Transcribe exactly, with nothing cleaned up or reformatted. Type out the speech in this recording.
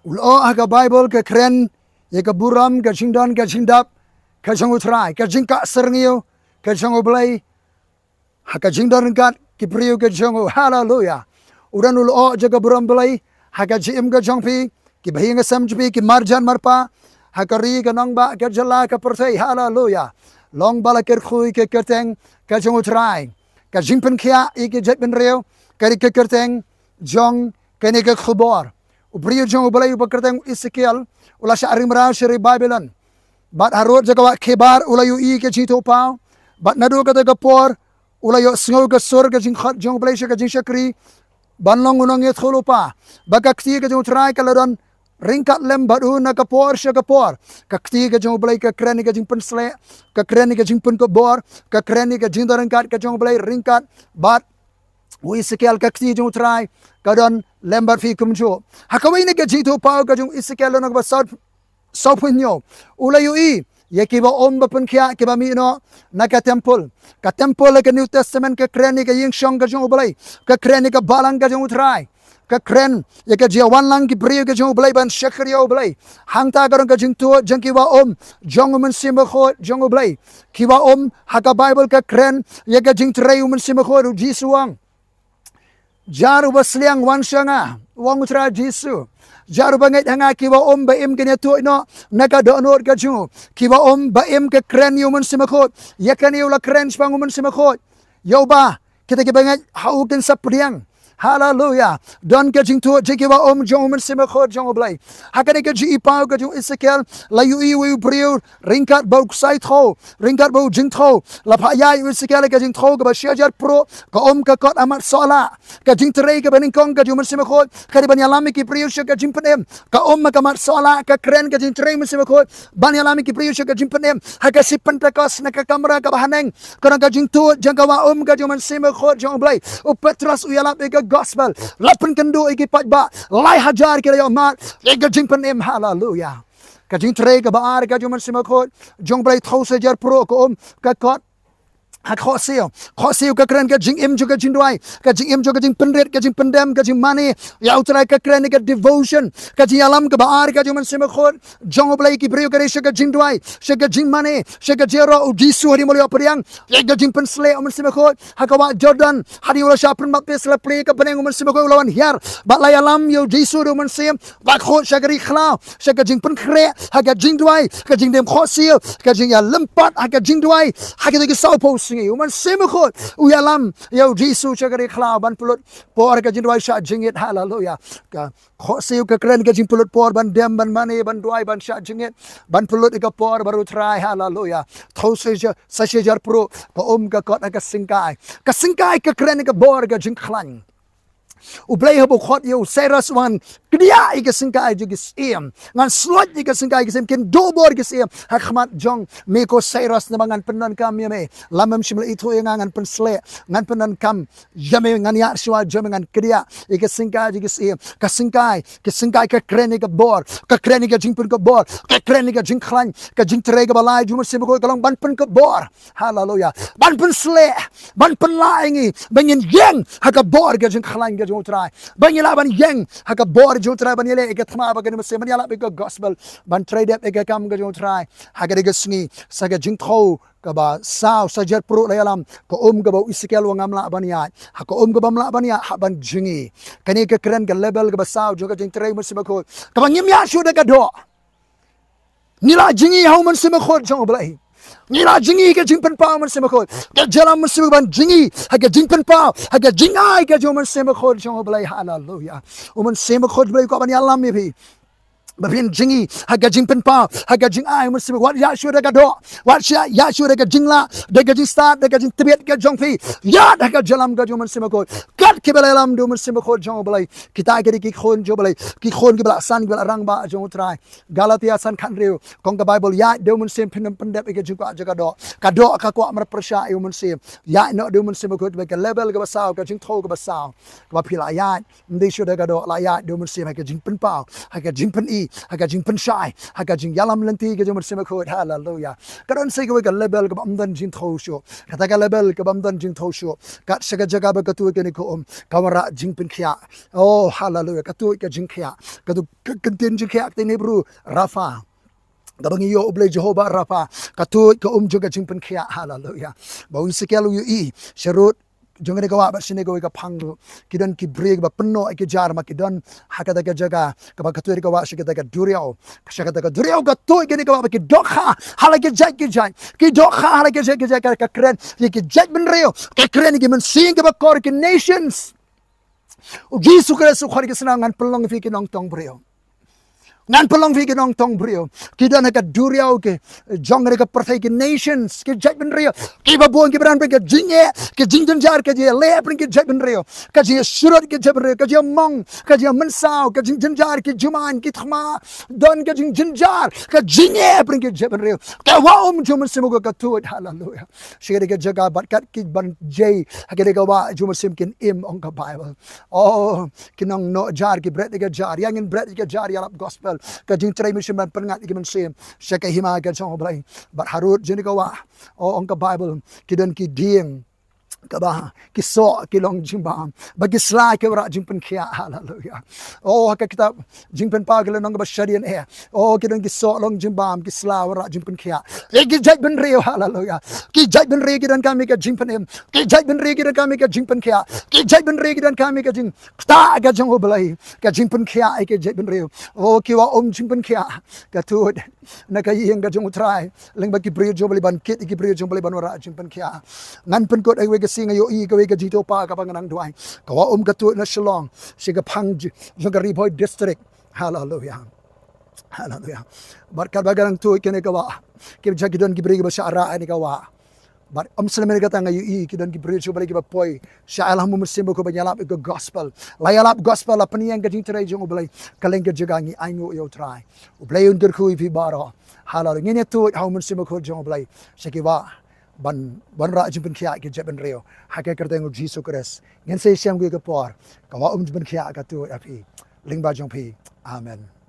U lyoh ha ka Baibl ka kren ïa ka burom, ka jingdon, ka jingdap ka jong U Trai, ka jingkah syrngiew ka jong U Blei ha ka jingdon ryngkat ki briew ka jong u. Haleluya. U don u lyoh jong ka burom Blei ha ka jingim ka jong phi, ki bahaïing hasem jong phi, ki marjan marpa ha ka ri, ka nongbah, ka jylla, ka pyrthei. Haleluya. Long ba la kyrkhu ïa ka kyrteng ka jong U Trai. Ka jingpynkhiah ïa ki jaitbynriew ka dei ka kyrteng jong kane ka khubor. U briew jong U Blei uba kyrteng u Esekiel u la shah ri mraw sha ri Babilon. Bad harud jong ka wah Khebr u la ïohi ka jingïathuhpaw. Bad naduh kata ka por u la ïohsngew ka sur ka jingkhot jong U Blei sha ka jingshakri ban long u nongïathuhlypa. Ba ka kti ka jong U Trai ka la don ryngkat lem bad u na ka por sha ka por. Ka kti ka jong U Blei ka kren ïa ka jingpynsleh, ka kren ïa ka jingpynkupbor, ka kren ïa ka jingdon ryngkat ka jong U Blei ryngkat bad u Esekiel. Ka kti jong U Trai ka don lem bad phi kumjuh. Ha kawei na ka jingïathuhpaw ka jong u Esekiel lynnong kaba saw, sawphew hynñiew, u la ïohi ïa kiba um ba pynkhiah, kiba mih noh na ka templ. Ka templ ha ka New Testament ka kren ïa ka ïingshong ka jong U Blei, ka kren ïa ka balang ka jong U Trai, ka kren ïa ka jingwan lang ki briew ka jong U Blei ban shakri ïa U Blei. Hangta ka don ka jingtuid jong kiba um jong U Mynsiem Bakhuid jong U Blei. Kiba um ha ka Baibl ka kren ïa ka jingtrei U Mynsiem Bakhuid. U Jisu u ong, jar uba sliang wan sha nga, u ong U Trai Jisu. Jar uba ngeit ha nga, kiba um ba im kin ïatuid noh na ka dohnud ka jong u. Kiba um ba im ka kren ïa U Mynsiem Bakhuid. Ïa kane u la kren shaphang U Mynsiem Bakhuid. Ïa uba kita kiba ngeit ha u kin sa pdiang. Haleluya. Don ka jingtuid jong kiba um jong U Mynsiem Bakhuid jong U Blei. Ha kane ka jingïathuhpaw ka jong u Esekiel la ïohi ïa u briew ryngkat bad u ksai thew, ryngkat bad u jingthew. La phah ïa u Esekiel ka jingthew kaba shi hajar pruh, ka um ka kot ha mat sohlah. Ka jingtrei kaba nyngkong ka jong U Mynsiem Bakhuid ka dei ban ïalam ïa ki briew sha ka jingpynim. Ka um ha ka mat sohlah, ka kren ka jingtrei U Mynsiem Bakhuid ban ïalam ïa ki briew sha ka jingpynim. Ha ka sngi Pentekost na ka kamra kaba haneng, ka don ka jingtuid jong ka wah um ka jong U Mynsiem Bakhuid jong U Blei. U Petros u ïalap ïa ka gospel, la pynkynduh ïa ki paidbah, lai hajar ki la ïohmad ïa ka jingpynim. Haleluya. Ka jingtrei kaba ar ka jong U Mynsiem Bakhuid jong U Blei, thew shi hajar pruh, ka um ka kot ha ka khohsiew. Khohsiew ka kren ka jingim jong ka jingduwai, ka jingim jong ka jingpynrit, ka jingpyndem, ka jingmane ïa U Trai, ka kren ïa ka devotion, ka jingïalam kaba ar ka jong U Mynsiem Bakhuid jong U Blei ïa ki briew ka dei sha ka jingduwai, sha ka jingmane, sha ka jingïaroh. U Jisu hadien ba u la ïoh pdiang ïa ka jingpynsleh U Mynsiem Bakhuid ha ka wah Jordan, hadien ba u la shah pynbaptis, la plie ïa ka bneng, U Mynsiem Bakhuid u la wan hiar bad la ïalam ïa u Jisu da U Mynsiem Bakhuid sha ka ri khlaw, sha ka jingpynkhreh ha ka jingduwai, ka jingdem khohsiew, ka jingïalam pat ha ka jingduwai. Ha kita ki sawphew sngi U Mynsiem Bakhuid u ïalam ïa u Jisu sha ka ri khlaw ban pynlut por ka jingduwai shah jingit. Haleluya. Ka khohsiew ka kren ka jingpynlut por ban dem, ban mane, ban duwai, ban shah jingit, ban pynlut ïa ka por bad U Trai. Haleluya. Thew shi hajar, sa shi hajar pruh, ka um ka kot ha ka syngkai. Ka syngkai ka kren ïa ka bor ka jingkhlaiñ. U Blei haba u khot ïa u Cyrus u ong, ngan kdiah ïa ka syngkai jong ki syiem, ngan sloit ïa ka syngkai ki syiem, kin duh bor ki syiem ha khmat jong me ko Cyrus, namar ngan pyndonkam ïa me. Lymda mem shym la ithuh ïa nga, ngan pynsleh, ngan pyndonkam ïa me, ngan ïaid shuwa jong me, ngan kdiah ïa ka syngkai jong ki syiem. Ka syngkai, ka syngkai ka kren ïa ka bor, ka kren ïa ka jingpynkupbor, ka kren ïa ka jingkhlaiñ. Ka jingtrei kaba lai jong U Mynsiem Bakhuid ka long ban pynkupbor. Haleluya. Ban pynsleh, ban pynlah ïa ngi ba ngin ïeng ha ka bor ka jingkhlaiñ ka jong U Trai, ba ngin lah ban ïeng ha ka bor jong U Trai, ban ïaleh ïa ka thma bad kane U Mynsiem, ban ïalap ïa ka gospel, ban trei dep ïa ka kam ka jong U Trai. Ha kane ka sngi, sa ka jingthew kaba saw, sa shi hajar pruh la ïalam, ka um kaba u Esekiel u ong ngam lah ban ïaid. Ha ka um kaba ym lah ban ïaid, hap ban jngi. Kane ka kren ka level kaba saw jong ka jingtrei U Mynsiem Bakhuid, kaba ngim ïaid shuh da ka doh. Ngi la jngi ha U Mynsiem Bakhuid jong U Blei. Ngi la jngi ha ka jingpynpaw U Mynsiem Bakhuid. Ka jingïalam U Mynsiem Bakhuid ban jngi ha ka jingpynpaw, ha ka jingai ka jong U Mynsiem Bakhuid jong U Blei. Haleluya. U Mynsiem Bakhuid U Blei u kwah ban ïalam ïa phi ba phin jngi ha ka jingpynpaw, ha ka jingai U Mynsiem Bakhuid. Wat ïaid shuh da ka doh, wat ïaid shuh da ka jinglah, da ka jingstad, da ka jingtbit ka jong phi. Ïaid ha ka jingïalam ka jong U Mynsiem Bakhuid. Kat kiba la ïalam da U Mynsiem Bakhuid jong U Blei, kita ki dei ki khun jong U Blei, ki khun kiba la san, kiba la rangbah jong U Trai. Galatia san khathynriew ka ong ka Baibl, ïaid da U Mynsiem, phin ym pyndep ïa ka jingkwah jong ka doh. Ka doh ka kwah marpyrshah ïa U Mynsiem. Ïaid noh da U Mynsiem Bakhuid. Bad ka level kaba saw, ka jingthew kaba saw, kaba phi la ïaid, ym dei shuh da ka doh, la ïaid da U Mynsiem ha ka jingpynpaw, ha ka jingpyni, ha ka jingpynshai, ha ka jingïalam lynti ka jong U Mynsiem Bakhuid. Haleluya. Ka don sa kawei ka level kaba ym don jingthew shuh. Kata ka level kaba ym don jingthew shuh, kat sha ka jaka ba ka tuid kane ka um, ka wanrah jingpynkhiah. Oh, haleluya. Ka tuid ka jingkhiah. Ka tuid ka kyntien jingkhiah ka ktien Hebru, Rapha. Kaba ngi ïoh U Blei Jehovah Rapha. Ka tuid ka um jong ka jingpynkhiah. Haleluya. Ba u Esekiel u ïohi sharud jong kane ka wah bad shane kawei ka phang ruh, ki don ki briew kiba pynnoh ïa ki jar, ma ki don ha kata ka jaka kaba ka tuid ka wah sha kata ka duriaw. Sha kata ka duriaw ka tuid kane ka wah ba ki dohkha ha la ki jait ki jait. Ki dohkha ha la ki jait ki jait, ka, ka kren ïa ki jaitbynriew, ka kren ïa ki mynsiem kiba kor, ki nations. U Jisu Khrist u khot ïa ki, sngew, ngan pynlong ïa phi ki nongtong briew. Ngan pynlong ïa phi ki nongtong briew. Ki don ha ka duriaw ki jong ka pyrthei, ki nations, ki jaitbynriew kiba bun, kiba don ha ka jingeh, ki jingjynjar, ka jingeh leh ha ki jaitbynriew, ka jingeh shrut ki jaitbynriew, ka jingeh mong, ka jingeh mynsaw, ka jingjynjar, ki jumai, ki thma, don ka jingjynjar, ka jingeh ha ki jaitbynriew. Ka wah um jong U Mynsiem Bakhuid ka tuid, haleluya, sha kane ka jaka, bad kat ki ban jei ha kane ka wah jong U Mynsiem kin im, ong ka Baibl. Oh, ki nongnoh jar ki bret ïa ka jar, ïa ngin bret ïa ka jar ïalap gospel. Ka jingtrei mynsiem ban pynngat ïa ki mynsiem sha ka hima ka jong U Blei. Bad harud jong kane ka wah, oh, ong ka Baibl, ki don ki dieng kaba ki soh ki long jingbam, ba ki sla ki wanrah jingpynkhiah. Haleluya. Oh, ha ka kitab Jingpynpaw ki lynnong kaba shadien eh. Oh, ki don ki soh long jingbam, ki sla wanrah jingpynkhiah. Eh, ki jaitbynriew, haleluya. Ki jaitbynriew ki donkam ïa ka jingpynim. Ki jaitbynriew ki donkam ïa ka jingpynkhiah. Ki jaitbynriew ki donkam ïa ka jingktah ka jong U Blei, ka jingpynkhiah ïa ki jaitbynriew. Oh, ki wah um jingpynkhiah ka tuid na ka ïing ka jong U Trai. Lyngba ki briew jong U Blei, ban kit ïa ki briew jong U Blei ban wanrah jingpynkhiah. Ngan pynkut ha kawei ka sngi, nga ïohi kawei ka jingthoh paw kaba nga nang duwai. Ka wah um ka tuid na Shillong, sha ka phang j-, jong ka Ri Bhoi District. Haleluya. Haleluya. Bad katba nga nang tuid kane ka wah, ki jaka ki don ki briew kiba shah rah ha kane ka wah. Bad ym slem ïa kata, nga ïohi ki don ki briew jong U Blei kiba poi sha ïalam U Mynsiem Bakhuid ban ïalap ïa ka gospel. La ïalap gospel, la pynïeng ka jingtrei jong U Blei, kylleng ka jaka ngi ainguh ïa U Trai. U Blei un kyrkhu ïa phi baroh. Haleluya. Ngin ïa tuid ha U Mynsiem Bakhuid jong U Blei sha ki wah ban, ban wanrah jingpynkhiah ïa ki jaitbynriew. Ha ka kyrteng U Jisu Khrist ngin sa ïashem kawei ka por. Ka wah um jingpynkhiah ka tuid ha phi, lyngba jong phi. Amen.